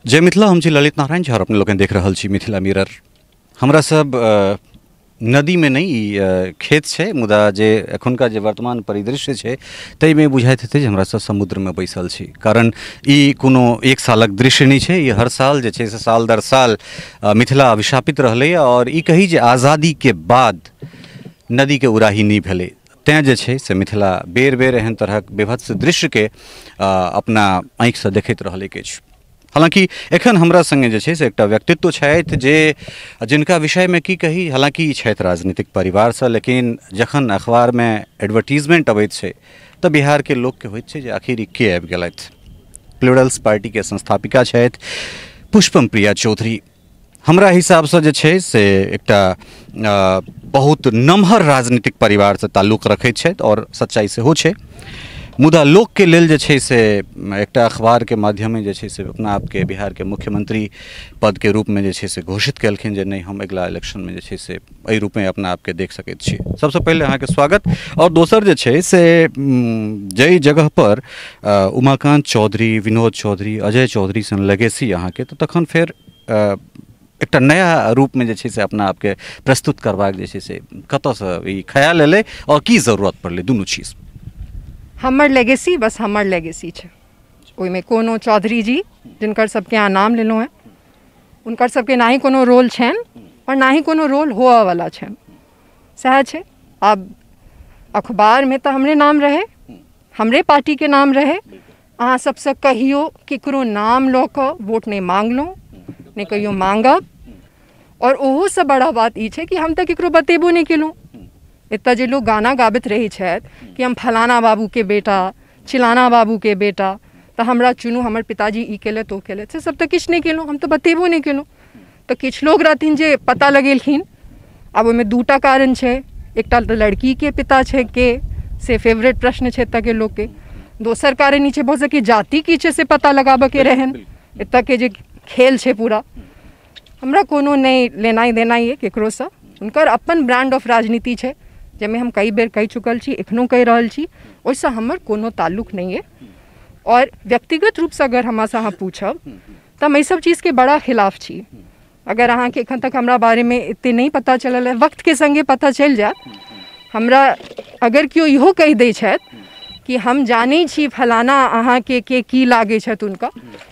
जय मिथिला। हम छी ललित नारायण झा, अपने लोकनि देख रहल छी मिथिला मिरर। हमरा सब नदीमे नहि खेत छै, मुदा जे एखुनका जे वर्तमान परिदृश्य छै ताहिमे बुझाइत हेतै जे हमरा सब समुद्रमे बैसल छी। कारण ई कोनो एक सालक दृश्य नहि छै, ई हर साल जे छै से साल दर साल मिथिला अभिशापित रहलैए। और ई कही जे आज़ादीके बाद नदीके उड़ाही नहि भेलै, तैँ जे छै से मिथिला बेर बेर एहन तरहक बेभत्स दृश्यके अपना आँखिसँ देखैत रहलै अछि। हालाँकि एखन हमरा संगे जे छै से एकटा व्यक्तित्व छथि जे जिनका विषयमे की कही, हालाँकि ई छथि राजनीतिक परिवारसँ, लेकिन जखन अखबारमे एडवर्टीजमेंट अबैत छै तऽ बिहारके लोकके होइत छै जे आखिर ई के आबि गेलथि। प्लूरल्स पार्टीके संस्थापिका छथि पुष्पम प्रिया चौधरी। हमरा हिसाबसँ जे छै से एकटा बहुत नमहर राजनीतिक परिवारसँ ताल्लुक रखैत छथि और सच्चाइ सेहो छै, मुदा लोकके लेल जे छै से एकटा अखबारके माध्यमे जे छै से अपना आपके बिहारके मुख्यमंत्री पदके रूपमे जे छै से घोषित केलखिन जे नहि, हम अगिला इलेक्शनमे जे छै से एहि रूपमे अपना आपके देख सकैत छी। सबसँ पहिले अहाँके स्वागत। और दोसर जे छै से जाहि जगहपर उमाकान्त चौधरी, विनोद चौधरी, अजय चौधरी सन लेगेसी अहाँके, तऽ तखन फेर एकटा नया रूपमे जे छै से अपना आपके प्रस्तुत करबाक जे छै से कतऽसँ ई ख्याल एलै और की जरूरत पड़लै दुनू चीज? हमर लेगेसी बस हमर लेगेसी छै, ओहिमे कोनो चौधरी जी जिनकर सबके अहाँ नाम लेलहुँ हेँ हुनकर सबके ना ही कोनो रोल छनि और ना ही कोनो रोल होअवला छनि, सएह छै। आब अखबारमे तऽ हमरे नाम रहै, हमरे पार्टीके नाम रहै। अहाँ सबसँ कहियो केकरो नाम लऽ कऽ वोट नहि मांगलहुँ, नहि कहियो मांगब। और ओहोसँ बड़ा बात ई छै कि हम तऽ केकरो बतेबो नहि केलहुँ। एतऽ जे लोग गाना गाबैत रहै छथि कि हम फलाना बाबूके बेटा, चिलाना बाबूके बेटा, तऽ हमरा चुनू, हमर पिताजी ई केलथि ओ केलथि, से सब तऽ किछु नहि केलहुँ, हम तऽ बतेबो नहि केलहुँ। तऽ किछु लोग रहथिन जे पता लगेलखिन। आब ओहिमे दूटा कारण छै, एकटा तऽ लड़कीके पिता छै के से फेवरेट प्रश्न छै एतऽके लोकके, दोसर कारण ई छै भऽ सकै जाति की छै से पता लगाबऽके रहनि। एतऽके जे खेल छै पूरा, हमरा कोनो नहि लेनाइ देनाइ अइ केकरोसँ। हुनकर अपन ब्रांड ऑफ राजनीति छै जाहिमे हम कई बेर कहि चुकल छी, एखनो कहि रहल छी, ओहिसँ हमर कोनो ताल्लुक नहि अइ। और व्यक्तिगत रूपसँ अगर हमरासँ अहाँ पूछब तऽ हम एहिसब चीजके बड़ा खिलाफ छी। अगर अहाँके एखन तक हमरा बारेमे एतेक नहि पता चलल है, वक्तके सङ्गे पता चलि जायत। हमरा अगर केओ इहो कहि दै छथि कि हम जानै छी फलाना अहाँके के की लागै छथि हुनका,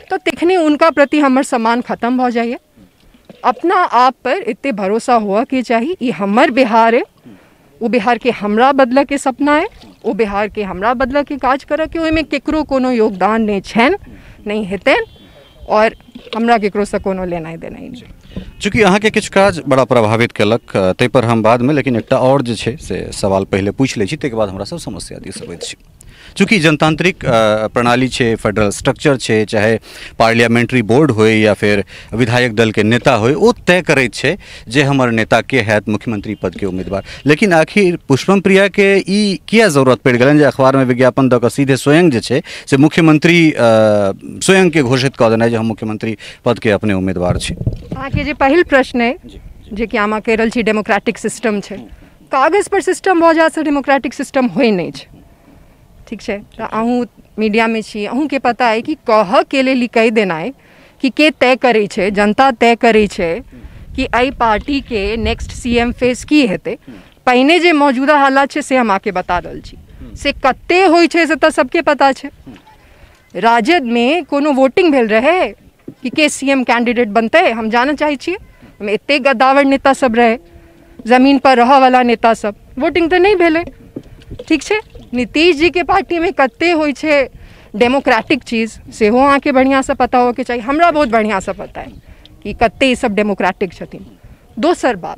तऽ तखने हुनका प्रति हमर सम्मान खत्म भऽ जाइए। अपना आप पर एतेक भरोसा होअके चाही, ई हमर बिहार अइ, ओ बिहारके हमरा बदलऽके सपना अइ, ओ बिहारके हमरा बदलऽके काज करऽके, ओहिमे केकरो कोनो योगदान नहि छनि, नहि हेतनि, और हमरा केकरोसँ कोनो लेनाइ देनाइ नहि। चूँकि अहाँके किछु काज बड़ा प्रभावित केलक ताहिपर हम बादमे, लेकिन एकटा और जे छै से सवाल पहिले पूछि लै छी, ताहिके बाद हमरा सब समस्या दिस अबैत छी। चूँकि जनतांत्रिक प्रणाली छै, फेडरल स्ट्रक्चर छै, चाहे पार्लियामेंट्री बोर्ड होय या फिर विधायक दल के नेता होय, ओ तय करैत छै जे हमर नेता के हैत मुख्यमंत्री पद के उम्मीदवार। लेकिन आखिर पुष्पम प्रिया के ई किया जरूरत पड़ि गेलनि जे अखबारमे विज्ञापन दऽ कऽ सीधे स्वयं जे छै से मुख्यमंत्री स्वयं के घोषित कऽ देनाइ जे हम मुख्यमंत्री पद के अपने उम्मीदवार छी? अहाँके जे पहिल प्रश्न अइ जे कि अहाँ कहि रहल छी डेमोक्रेटिक सिस्टम छै, कागज पर सिस्टम भऽ जाय से डेमोक्रेटिक सिस्टम होइ नहि छै। ठीक छै, तऽ अहूँ मीडियामे छी, अहूँके पता अइ कि कहऽके लेल ई कहि देनाइ कि के तय करै छै, जनता तय करै छै कि एहि पार्टीके नेक्स्ट सीएम फेस की हेतै। पहिने जे मौजूदा हालात छै से हम अहाँके बता रहल छी, से कते होइ छै से तऽ सबके पता छै। राजदमे कोनो वोटिंग भेल रहै कि के सीएम कैंडिडेट बनतै, हम जानऽ चाहै छियै। ओहिमे एतेक गद्दावर नेता सब रहै, जमीन पर रहऽवला नेता सब, वोटिंग तऽ नहि भेलै। ठीक छै, नीतीश जीके पार्टीमे कते होइ छै डेमोक्रेटिक चीज सेहो अहाँके बढ़िआँसँ पता होइके चाही। हमरा बहुत बढ़िआँसँ पता अइ कि कते ई सब डेमोक्रेटिक छथिन। दोसर बात,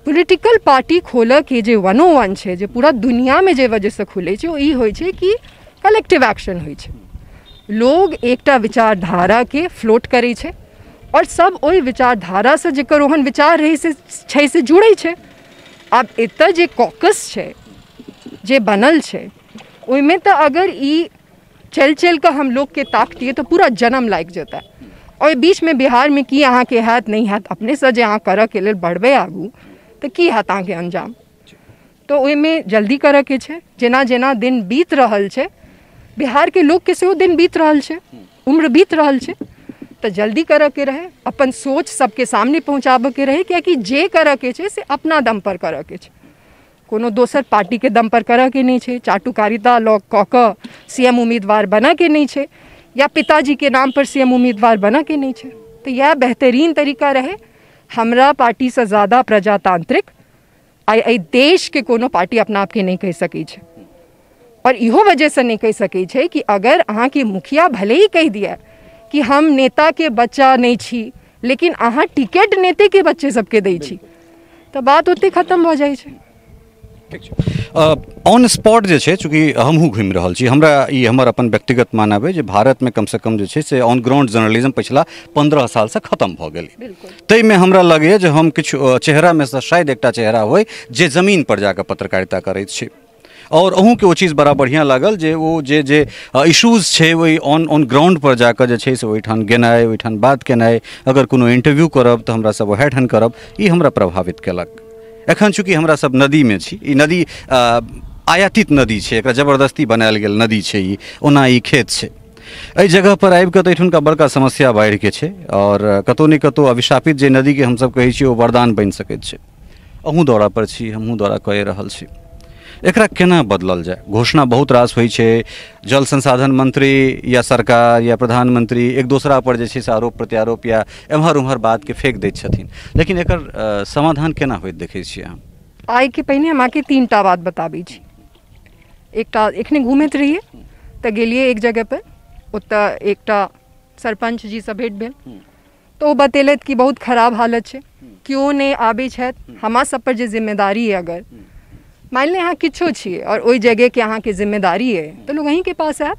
पोलिटिकल पार्टी खोलऽके जे 101 छै, जे पूरा दुनिआमे जे वजहसँ खुलै छै, ओ ई होइ छै कि कलेक्टिव एक्शन होइ छै। लोग एकटा विचारधाराके फ्लोट करै छै और सब ओहि विचारधारासँ जेकर ओहन विचार रहै से छै से जुड़ै छै। आब एतऽ जे कॉकस छै जे बनल छै ओहिमे तऽ अगर ई चलि चलि कऽ हम लोकके ताकतियै तऽ पूरा जन्म लागि जेतै। ओहि बीचमे बिहारमे की अहाँके हैत नहि हैत, अपनेसँ जे अहाँ करऽके लेल बढ़बै आगू तऽ की हैत अहाँके अंजाम। तऽ ओहिमे जल्दी करऽके छै। जेना जेना दिन बीत रहल छै, बिहारके लोकके सेहो दिन बीत रहल छै, उम्र बीत रहल छै, तऽ जल्दी करऽके रहै, अपन सोच सबके सामने पहुँचाबऽके रहै, कियाकि जे करऽके छै से अपना दम पर करऽके छै, कोनो दोसर पार्टीके दम पर करऽके नहि छै। चाटुकारिता लऽ कऽ कऽ सीएम उम्मीदवार बनऽके नहि छै, या पिताजीके नाम पर सीएम उम्मीदवार बनऽके नहि छै। तऽ इएह बेहतरीन तरीका रहै। हमरा पार्टीसँ ज्यादा प्रजातांत्रिक आइ एहि देशके कोनो पार्टी अपना आपके नहि कहि सकै छै। और इहो वजहसँ नहि कहि सकै छै कि अगर अहाँके मुखिया भले ही कहि दिए कि हम नेताके बच्चा नहि छी, लेकिन अहाँ टिकट नेतेके बच्चे सबके दै छी, तऽ बात ओते खत्म भऽ जाइ छै। ठीक छै। ऑन स्पॉट जे छै, चूँकि हमहूँ घुमि रहल छी, हमरा ई हमर अपन व्यक्तिगत मानब अइ जे भारतमे कमसँ कम जे छै से ऑन ग्राउंड जर्नलिज्म पछिला 15 सालसँ खत्म भऽ गेलै। ताहिमे हमरा लगैए जे हम किछु चेहरामे सँ शायद एकटा चेहरा होइ जे जमीन पर जाकऽ पत्रकारिता करैत छी। और अहूँके ओ चीज बड़ा बढ़िआँ लागल जे ओ जे जे इश्यूज छै ओहि ऑन ऑन ग्राउंड पर जाकऽ जे छै से ओहिठाम गेनाइ, ओहिठाम बात केनाइ, अगर कोनो इंटरव्यू करब तऽ हमरा सब ओएह ठाम करब, ई हमरा प्रभावित केलक। एखन चूँकि हमरा सब नदीमे छी, ई नदी आयातित नदी छै, एकरा जबरदस्ती बनायल गेल नदी छै ई, ओना ई खेत छै। एहि जगह पर आबि कऽ तऽ एहिठुनका बड़का समस्या बाढ़िके छै और कतहु ने कतहु अभिशापित जे नदीके हमसब कहै छियै ओ वरदान बनि सकैत छै। अहूँ दौरा पर छी, हमहूँ दौरा कए रहल छी। एकरा केना बदलल जाय? घोषणा बहुत रास होइ छै, जल संसाधन मंत्री या सरकार या प्रधानमंत्री एक दोसरा पर जे छै से आरोप प्रत्यारोप या एम्हर ओम्हर बातके फेंक दैत छथिन, लेकिन एकर समाधान केना होइत देखै छियै अहाँ? आइके पहिने हम अहाँके 3टा बात बताबै छी। एकटा एखने घूमैत रहियै तऽ गेलियै एक जगह पर, ओतऽ एकटा सरपञ्च जीसँ भेट भेल, तऽ ओ बतेलथि कि बहुत खराब हालत छै, केओ नहि आबै छथि। हमरा सब पर जे जिम्मेदारी अइ, अगर मानि लिअ अहाँ किछो छियै और ओहि जगहके अहाँके जिम्मेदारी अइ, तऽ लोक अहीँके पास आयत।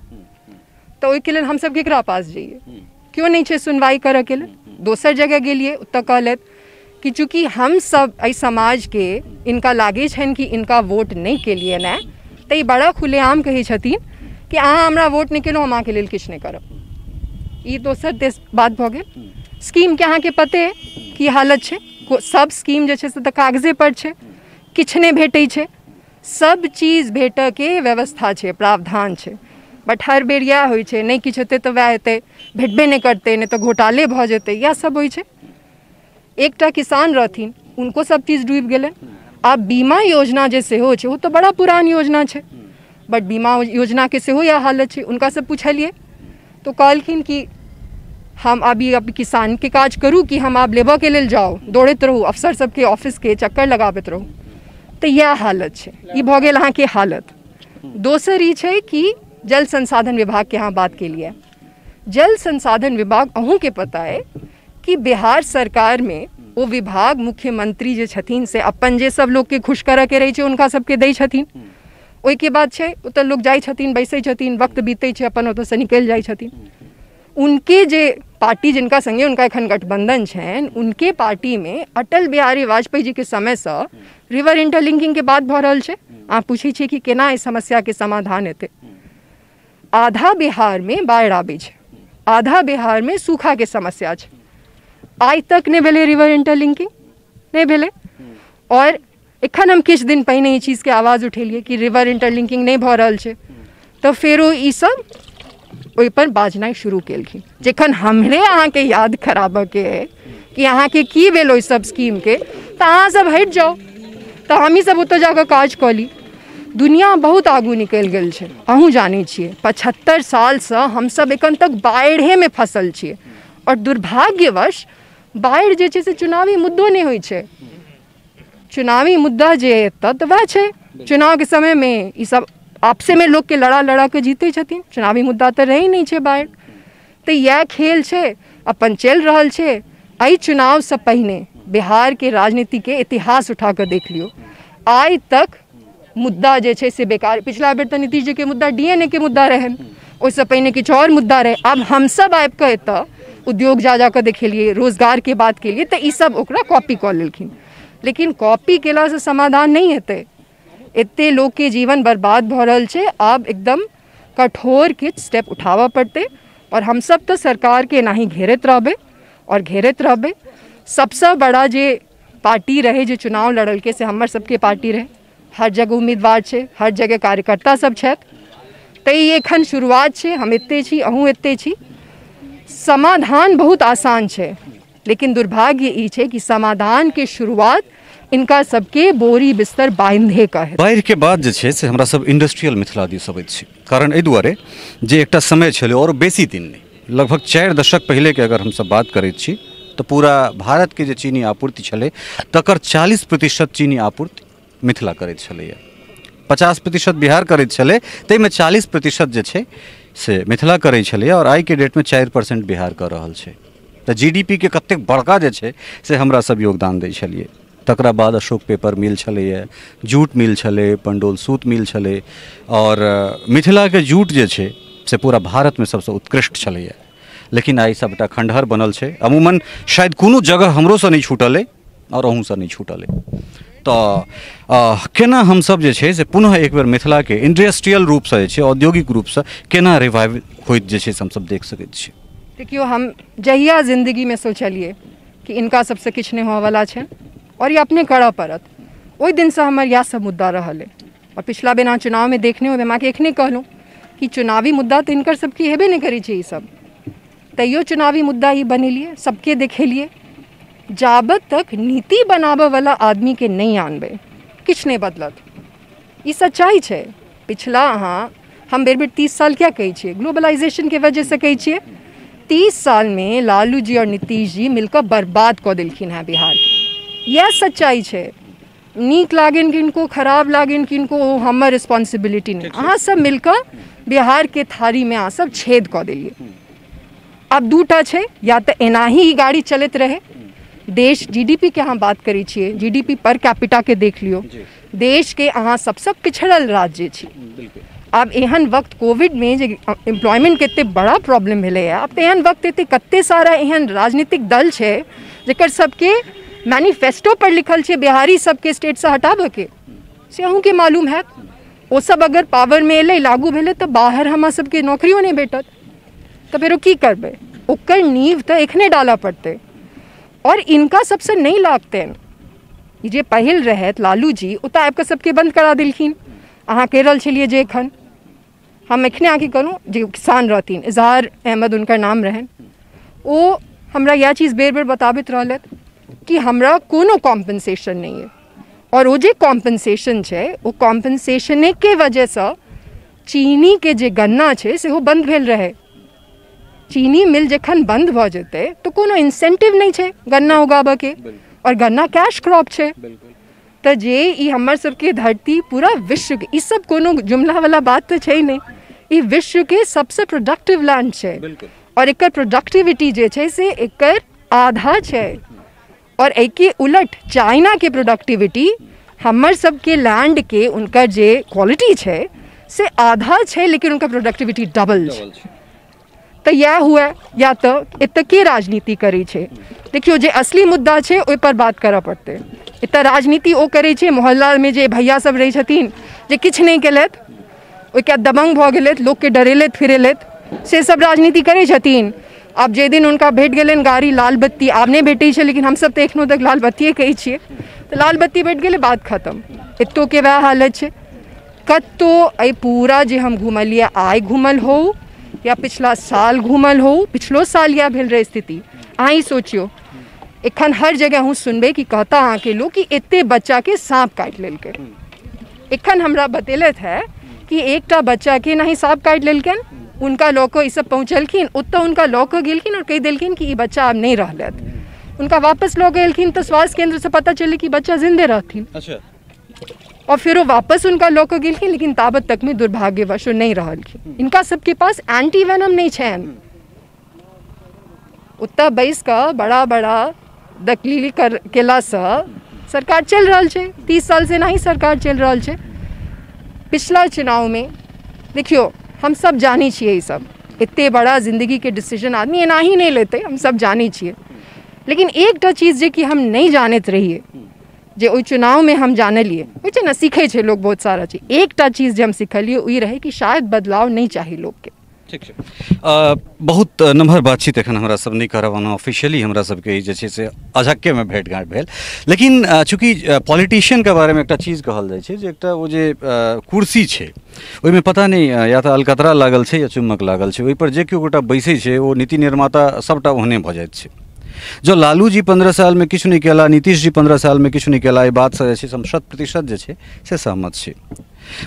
तऽ ओहिके लेल हमसब केकरा पास जइयै? केओ नहि छै सुनवाइ करऽके लेल। दोसर जगह गेलियै, ओतऽ कहलथि कि चूँकि हमसब एहि समाजके इनका लागै छनि कि इनका वोट नहि केलियनि हेँ, तऽ ई बड़ा खुलेआम कहै छथिन कि अहाँ हमरा वोट नहि केलहुँ, हम अहाँके लेल किछु नहि करब। ई दोसर बात भऽ गेल। स्कीमके अहाँके पते की हालत छै, सब स्कीम जे छै से तऽ कागजे पर छै, किछु नहि भेटै छै। सब चीज भेटऽके व्यवस्था छै, प्रावधान छै, बट हर बेर इएह होइ छै, नहि किछु हेतै तऽ वएह हेतै, भेटबे नहि करतै, नहि तऽ घोटाले भऽ जेतै, इएह सब होइ छै। एकटा किसान रहथिन, उनको सब चीज डूबि गेलनि। आब बीमा योजना जे सेहो छै, ओ तऽ बड़ा पुरान योजना छै, बट बीमा योजनाके सेहो इएह हालत छै। हुनकासँ पुछलियै तऽ कहलखिन कि हम अभी अब किसानके काज करू कि हम आब लेबऽके लेल जाउ, दौड़ैत रहू, अफसर सबके ऑफिसके चक्कर लगाबैत रहू। तऽ इएह हालत छै। ई भऽ गेल अहाँके हालत। दोसर ई छै कि जल संसाधन विभागके अहाँ बात केलियै। जल संसाधन विभाग अहूँके पता अइ कि बिहार सरकारमे ओ विभाग मुख्यमंत्री जे छथिन से अपन जे सब लोकके खुश करऽके रहै छै हुनका सबके दै छथिन। ओहिके बाद छै ओतऽ लोक जाइ छथिन, बैसै छथिन, वक्त बीतै छै, अपन ओतऽसँ निकलि जाइ छथिन। उनके जे पार्टी जिनका संगे उनका एखन गठबंधन छनि, उनके पार्टीमे अटल बिहारी वाजपेयी जीके समयसँ रिवर इंटरलिंकिंगके बात भऽ रहल छै। अहाँ पूछै छियै कि केना एहि समस्याके समाधान हेतै? आधा बिहारमे बाढ़ि आबै छै, आधा बिहारमे सूखाके समस्या छै, आइ तक नहि भेलै रिवर इंटरलिंकिंग, नहि भेलै। और एखन हम किछु दिन पहिने ई चीजके आवाज उठेलियै कि रिवर इंटरलिंकिंग नहि भऽ रहल छै, तऽ फेरो ई सब ओहिपर बाजनाइ शुरू केलखिन। जखन हमरे अहाँके याद कराबऽके अइ कि अहाँके की भेल ओहि सब स्कीमके, तऽ अहाँ सब हटि जाउ, तऽ हमही सब ओतऽ जाकऽ काज कऽ ली। दुनिया बहुत आगू निकलि गेल छै, अहूँ जानै छियै। 75 सालसँ हमसब एखन तक बाढ़िएमे फसल छियै, आओर दुर्भाग्यवश बाढ़ि जे छै से चुनावी मुद्दो नहि होइ छै। चुनावी मुद्दा जे एतऽ तऽ वएह छै, चुनावके समयमे ई सब आपसेमे लोकके लड़ा लड़ा कऽ जीतै छथिन, चुनावी मुद्दा तऽ रहै नहि छै बाढ़ि। तऽ इएह खेल छै, अपन चलि रहल छै। एहि चुनावसँ पहिने बिहारके राजनीतिके इतिहास उठा कऽ देख लियौ, आइ तक मुद्दा जे छै से बेकार। पिछला बेर तऽ नीतीश जीके मुद्दा DNA के मुद्दा रहनि, ओहिसँ पहिने किछु आओर मुद्दा रहै। आब हमसब आबि कऽ एतऽ उद्योग जा जा कऽ देखेलियै, रोजगारके बात केलियै, तऽ ई सब ओकरा कॉपी कऽ लेलखिन। लेकिन कॉपी केलासँ समाधान नहि हेतै। एते लोकके जीवन बर्बाद भऽ रहल छै। आब एकदम कठोर किछु स्टेप उठाबऽ पड़तै, और हमसब तऽ सरकारके एनाही घेरैत रहबै और घेरैत रहबै। सबसँ बड़ा जे पार्टी रहै जे चुनाव लड़लकै से हमर सबके पार्टी रहै। हर जगह उम्मीदवार छै, हर जगह कार्यकर्ता सब छथि। तऽ ई एखन शुरुआत छै। हम एते छी, अहूँ एते छी। समाधान बहुत आसान छै, लेकिन दुर्भाग्य ई छै कि समाधान के शुरुआत इनका सबके बोरी बिस्तर बांधे का है। बाढ़ि के बाद जे छै से हमरा सब इंडस्ट्रियल मिथिला दिस अबैत छी, कारण एहि दुआरे जे एकटा समय छलै और बेसी दिन नहि, लगभग 4 दशक पहिले के अगर हमसब बात करैत छी तऽ पूरा भारत के जे चीनी आपूर्ति छलै तकर 40% चीनी आपूर्ति मिथिला करैत छलैए, 50% बिहार करैत छलै, ताहिमे 40% जे छै से मिथिला करै छलैए और आइके डेटमे 4% बिहार कऽ रहल छै। तऽ जीडीपी के कतेक बड़का जे छै से हमरा सब योगदान दै छलियै। तकरा बाद अशोक पेपर मिल छलैए, जूट मिल छलै, पंडोल सूत मिल छलै और मिथिलाके जूट जे छै से पूरा भारतमे सबसँ उत्कृष्ट छलैए। लेकिन आइ सबटा खंडहर बनल छै। अमूमन शायद कोनो जगह हमरोसँ नहि छूटल अइ और अहूँसँ नहि छूटल अइ। तऽ केना हमसब जे छै से पुनः एक बेर मिथिलाके इंडस्ट्रियल रूपसँ जे छै, औद्योगिक रूपसँ केना रिवाइव होइत जे छै से हमसब देख सकैत छी? देखियौ, हम जहिया जिन्दगीमे सोचलियै कि इनका सबसँ किछु नहि होवऽवला छै और ई अपने करऽ पड़त, ओहि दिनसँ हमर इएह सब मुद्दा रहल अइ। और पिछला बेर अहाँ चुनावमे देखने होबै, हम अहाँके एखने कहलहुँ कि चुनावी मुद्दा तऽ हिनकर सबके हेबे नहि करै छै ई सब, तैयो चुनावी मुद्दा ई बनेलियै, सबके देखेलियै। जाबत तक नीति बनाबऽवला आदमीके नहि आनबै किछु नहि बदलत, ई सच्चाइ छै। पिछला अहाँ, हम बेर बेर 30 साल किया कहै छियै, ग्लोबलाइजेशनके वजहसँ कहै छियै। 30 सालमे लालू जी और नीतीश जी मिलकऽ बर्बाद कऽ देलखिन हेँ बिहारके, इएह सच्चाइ छै। नीक लागनि किनको, खराब लागनि किनको, ओ हमर रिस्पॉन्सिबिलिटी नहि। अहाँ सब मिलकऽ बिहारके थारीमे अहाँ सब छेद कऽ देलियै। आब दूटा छै, या तऽ एनाही ई गाड़ी चलैत रहै, देश जीडीपी के अहाँ बात करै छियै, जीडीपी पर कैपिटा के देख लियौ, देश के अहाँ सबसँ पिछड़ल राज्य छी। आब एहन वक्त कोविडमे जे एम्प्लॉयमेंट के एते बड़ा प्रॉब्लम भेलैए, आब तऽ एहन वक्त एते कते सारा एहन राजनीतिक दल छै जेकर सबके मैनिफेस्टो पर लिखल छै बिहारी सबके स्टेटसँ हटाबऽके, से अहूँके मालूम हैत। ओ सब अगर पावरमे एलै, लागू भेलै, तऽ बाहर हमरा सबके नौकरियो नहि भेटत, तऽ फेर ओ की करबै? ओकर नींव तऽ एखने डालऽ पड़तै और इनका सबसँ नहि लागतनि। ई जे पहिल रहथि लालू जी, ओ तऽ आबिकऽ सबके बंद करा देलखिन। अहाँ कहि रहल छलियै जे एखन हम एखने अहाँके कहलहुँ जे किसान रहथिन, इजहार अहमद हुनकर नाम रहनि, ओ हमरा इएह चीज बेर बेर बताबैत रहलथि कि हमरा कोनो कॉम्पनसेशन नहि अइ और ओ जे कॉम्पनसेशन छै ओ कॉम्पनसेशनेके वजहसँ चीनीके जे गन्ना छै सेहो बंद भेल रहै। चीनी मिल जखन बंद भऽ जेतै तऽ कोनो इंसेंटिव नहि छै गन्ना उगाबऽके, और गन्ना कैश क्रॉप छै। तऽ जे ई हमर सबके धरती पूरा विश्वके, ई सब कोनो जुमलावला बात तऽ छै नहि, ई विश्वके सबसँ प्रोडक्टिव लैंड छै और एकर प्रोडक्टिविटी जे छै से एकर आधा छै। और एहिके उलट चाइनाके प्रोडक्टिविटी हमर सबके लैंडके हुनकर जे क्वालिटी छै से आधा छै, लेकिन हुनकर प्रोडक्टिविटी डबल छै। तऽ इएह हुए, या तऽ एतऽ के राजनीति करै छै। देखियौ, जे असली मुद्दा छै ओहिपर बात करऽ पड़तै। एतऽ राजनीति ओ करै छै, मोहल्लामे जे भैया सब रहै छथिन जे किछु नहि केलथि, ओहिके दबंग भऽ गेलथि, लोकके डरेलथि फिरेलथि, से सब राजनीति करै छथिन। आब जे दिन हुनका भेट गेलनि गाड़ी लाल बत्ती, आब नहि भेटै छै, लेकिन हमसब तऽ एखनो तक लाल बत्तिए कहै छियै, तऽ लाल बत्ती भेट गेलै, बात खतम। एतोके वएह हालत छै। कतहु एहि पूरा जे हम घुमलियै, आइ घुमल होउ या पिछला साल घुमल होउ, पिछलो साल इएह भेल रहै स्थिति। अहाँ ई सोचियौ, एखन हर जगह अहूँ सुनबै कि कहता अहाँके लोक कि एते बच्चाके साँप काटि लेलकै। एखन हमरा बतेलथि है कि एकटा बच्चाके नहि साँप काटि लेलकनि, हुनका लऽ कऽ ईसब पहुँचलखिन, ओतऽ हुनका लऽ कऽ गेलखिन और कहि देलखिन कि ई बच्चा आब नहि रहलथि। हुनका वापस लऽ गेलखिन तऽ स्वास्थ्य केन्द्रसँ पता चललै कि बच्चा जिन्दे रहथिन। अच्छा। और फिर वो वापस उनका लऽ कऽ गेलखिन, लेकिन ताबत तकमे दुर्भाग्यवश ओ नहि रहलखिन। इनका सबके पास एंटी वेनम नहि छनि। ओतऽ बैस कऽ बड़ा बड़ा दलील कर केलासँ सरकार चलि रहल छै, 30 सालसँ एनाही सरकार चलि रहल छै। पिछला चुनावमे देखियौ, हम सब जानै छियै ई सब, एते बड़ा जिन्दगीके डिसीजन आदमी एनाही नहि लेतै, हम सब जानै छियै। लेकिन एकटा चीज जे कि हम नहि जानैत रहियै, जे ओहि चुनावमे हम जानलियै, होइ छै ने, सीखै छै लोक बहुत सारा चीज। एकटा चीज जे हम सिखलियै ओ ई रहै कि शायद बदलाव नहि चाही लोकके। ठीक छै। बहुत नम्हर बातचीत एखन हमरा सब नहि करब, ओना ऑफिशियली हमरा सबके ई जे छै से अझक्केमे भेट घाँट भेल, लेकिन चूँकि पॉलिटिशियनके बारेमे एकटा चीज कहल जाइ छै जे एकटा ओ जे कुर्सी छै ओहिमे पता नहि या तऽ अलकतरा लागल छै या चुम्बक लागल छै, ओहिपर जे केओ गोटा बैसै छै ओ नीति निर्माता सबटा ओहने भऽ जाइत छै। जो लालू जी 15 सालमे किछु नहि केला, नीतीश जी 15 सालमे किछु नहि केला, एहि बातसँ जे छै से हम 100% जे छै से सहमत छी।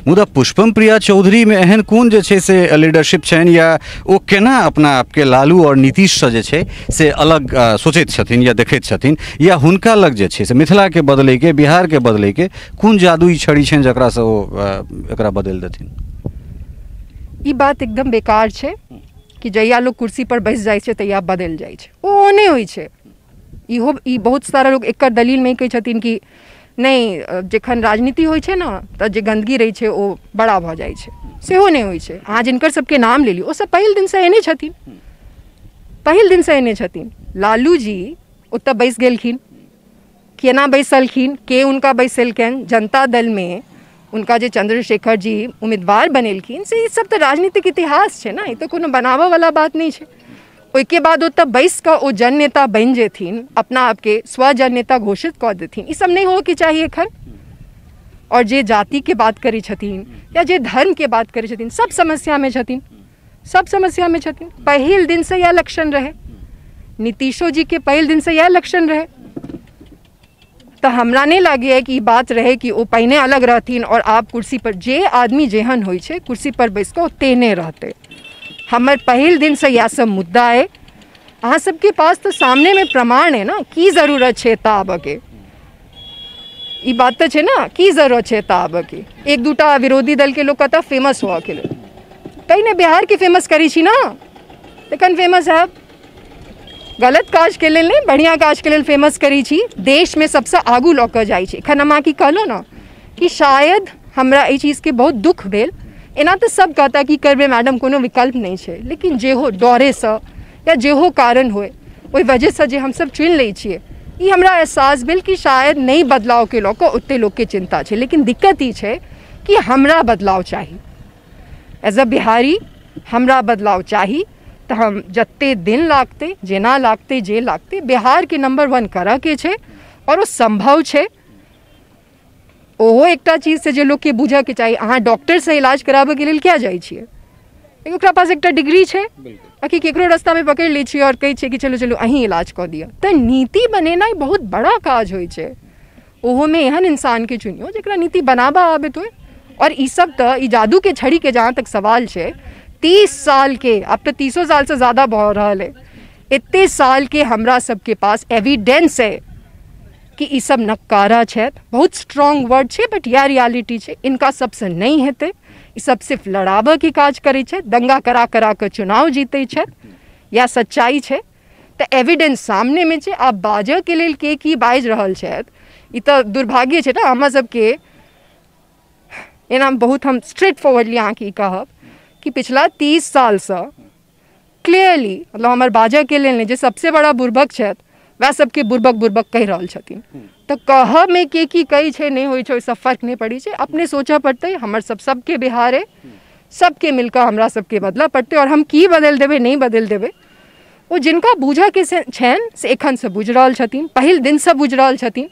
मुदा पुष्पम प्रिया चौधरीमे एहन कोन जे छै से लीडरशिप छनि या ओ केना अपना आपके लालू आओर नीतीशसँ जे छै से अलग सोचैत छथिन या देखैत छथिन, या हुनका लग जे छै से मिथिलाके बदलैके, बिहारके बदलैके कोन जादुई छड़ी छनि जकरासँ ओ एकरा बदलि देथिन? ई बात एकदम बेकार छै कि जहिया लोग कुर्सी पर बैस जाइ छै तहिया बदलि जाइ छै, ओ नहि होइ छै। इहो ई बहुत सारा लोग एकर दलीलमे कहै छथिन कि नहि, जखन राजनीति होइ छै ने तऽ जे गन्दगी रहै छै ओ बड़ा भऽ जाइ छै, सेहो नहि होइ छै। अहाँ जिनकर सबके नाम लेलियै ओ सब पहिल दिनसँ एने छथिन, पहिल दिनसँ एने छथिन। लालू जी ओतऽ बैस गेलखिन, केना बैसलखिन, के हुनका बैसेलकनि, जनता दलमे उनका जे चंद्रशेखर जी उम्मीदवार बनेलखिन, से ई सब तऽ राजनीतिक इतिहास छै ने, ई तऽ कोनो बनाबऽवला बात नहि छै। ओहिके बाद ओतऽ बैस कऽ ओ जन नेता बनि जेथिन, अपना आपके स्वजन नेता घोषित कऽ देथिन, ई सब नहि होइके चाही एखन। आओर जे जातिके बात करै छथिन या जे धर्मके बात करै छथिन, सब समस्यामे छथिन, सब समस्यामे छथिन। पहिल दिनसँ इएह लक्षण रहै, नीतीशो जीके पहिल दिनसँ इएह लक्षण रहै। तऽ हमरा नहि लागैए कि ई बात रहै कि ओ पहिने अलग रहथिन आओर आब कुर्सी पर, जे आदमी जेहन होइ छै कुर्सी पर बैस कऽ ओ तेहने रहतै। हमर पहिल दिनसँ इएह सब मुद्दा अइ। अहाँ सबके पास तऽ सामनेमे प्रमाण अइ ने, की जरूरत छै एतऽ आबऽके? ई बात तऽ छै ने, की जरूरत छै एतऽ आबऽके? एक दूटा विरोधी दलके लोक कतऽ फेमस होअके लेल, तै ने बिहारके फेमस करै छी ने, तखन फेमस हैब। गलत काजके लेल नहि, बढ़िआँ काजके लेल फेमस करै छी, देशमे सबसँ आगू लऽ कऽ जाइ छी। एखन हम अहाँके कहलहुँ ने कि शायद हमरा एहि चीजके बहुत दुःख भेल। एना तऽ सब कहता कि करबै मैडम, कोनो विकल्प नहि छै, लेकिन जेहो डरेसँ या जेहो कारण होइ ओहि वजहसँ जे हमसब चुनि लै छियै, ई हमरा एहसास भेल कि शायद नहि बदलावके लऽ कऽ ओतेक लोकके चिन्ता छै। लेकिन दिक्कत ई छै कि हमरा बदलाव चाही, एज अ बिहारी हमरा बदलाव चाही, तऽ हम जते दिन लागतै, जेना लागतै, जे लागतै, बिहारके नंबर 1 करऽके छै आओर ओ सम्भव छै। ओहो एकटा चीज छै जे लोकके बुझऽके चाही। अहाँ डॉक्टरसँ इलाज कराबऽके लेल किया जाइ छियै? ओकरा पास एकटा डिग्री छै, बाकी केकरो रास्तामे पकड़ि लै छियै आओर कहै छियै कि चलू चलू अहीं इलाज कऽ दिअ। तऽ नीति बनेनाइ बहुत बड़ा काज होइ छै, ओहोमे एहन इंसानके चुनियौ जकरा नीति बनाबऽ आबैत होइ। आओर ई सब तऽ ई जादूके छड़ीके जहाँ तक सवाल छै, 30 सालके, आब तऽ 30 सालसँ ज्यादा भऽ रहल अइ, एते सालके हमरा सबके पास एविडेंस अइ कि ई सब नकारा छथि। बहुत स्ट्रॉन्ग वर्ड छै, बट इएह रियलिटी छै। इनका सबसँ नहि हेतै, ई सब सिर्फ लड़ाबऽके काज करै छै, दंगा करा करा कऽ चुनाव जीतै छथि, इएह सच्चाइ छै। तऽ एविडेंस सामनेमे छै। आब बाजऽके लेल के की बाजि रहल छथि, ई तऽ दुर्भाग्य छै ने हमरा सबके। एना बहुत हम स्ट्रेट फॉरवर्डली अहाँके ई कहब कि पिछला 30 सालसँ क्लियरली, मतलब हमर बाजऽके लेल नहि, जे सबसँ बड़ा बुर्बक छथि वएह सबके बुर्बक बुर्बक कहि रहल छथिन। तऽ कहऽमे के की कहै छै नहि होइ छै, ओहिसँ फर्क नहि पड़ै छै। अपने सोचऽ पड़तै, हमर सब सबके बिहार अइ, सबके मिलकऽ हमरा सबके बदलऽ पड़तै। आओर हम की बदलि देबै, नहि बदलि देबै, ओ जिनका बूझऽके छनि से एखनसँ बुझि रहल छथिन, पहिल दिनसँ बुझि रहल छथिन।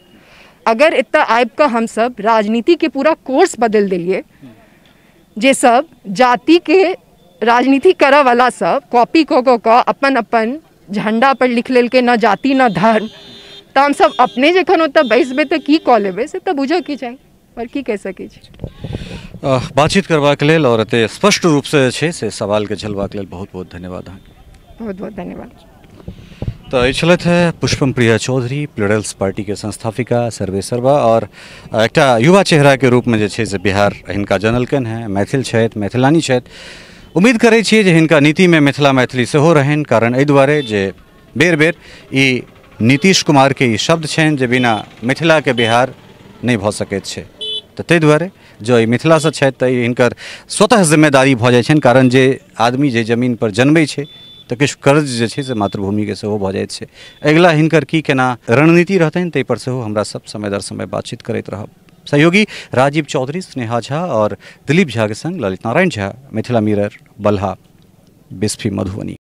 अगर एतऽ आबिकऽ हमसब राजनीतिके पूरा कोर्स बदलि देलियै, जे सब जातिके राजनीति करऽवला सब कॉपी कऽ कऽ कऽ अपन अपन झण्डा पर लिख लेलकै न जाति न धर्म, तऽ हमसब अपने जखन ओतऽ बैसबै तऽ की कऽ लेबै से तऽ बुझऽके चाही, आओर की कहि सकै छी। बातचीत करबाक लेल आओर एते स्पष्ट रूपसँ जे छै से सवालके झलबाक लेल बहुत बहुत धन्यवाद अहाँके। बहुत बहुत धन्यवाद। तऽ ई छलथि है पुष्पम प्रिया चौधरी, प्लुरल्स पार्टीके संस्थापिका, सर्वे सर्वा, आओर एकटा युवा चेहराके रूपमे जे छै से बिहार हिनका जनलकनि हेँ। मैथिल छथि, मैथिलानी छथि। उम्मीद करै छियै जे हिनका नीतिमे मिथिला मैथिली सेहो रहनि, कारण एहि दुआरे जे बेर बेर ई नीतीश कुमारके ई शब्द छनि जे बिना मिथिलाके बिहार नहि भऽ सकैत छै। तऽ ताहि दुआरे जँ ई मिथिलासँ छथि तऽ ई हिनकर स्वतः जिम्मेदारी भऽ जाइ छनि, कारण जे आदमी जे जमीनपर जन्मै छै तऽ किछु कर्ज जे छै से मातृभूमिके सेहो भऽ जाइत छै। अगिला हिनकर की केना रणनीति रहतनि ताहिपर सेहो हमरा सब समय दर समय बातचीत करैत रहब। सहयोगी राजीव चौधरी, स्नेहा झा और दिलीप झा के संग ललित नारायण झा, मिथिला मिरर, बलहा। बिस्फी, मधुबनी।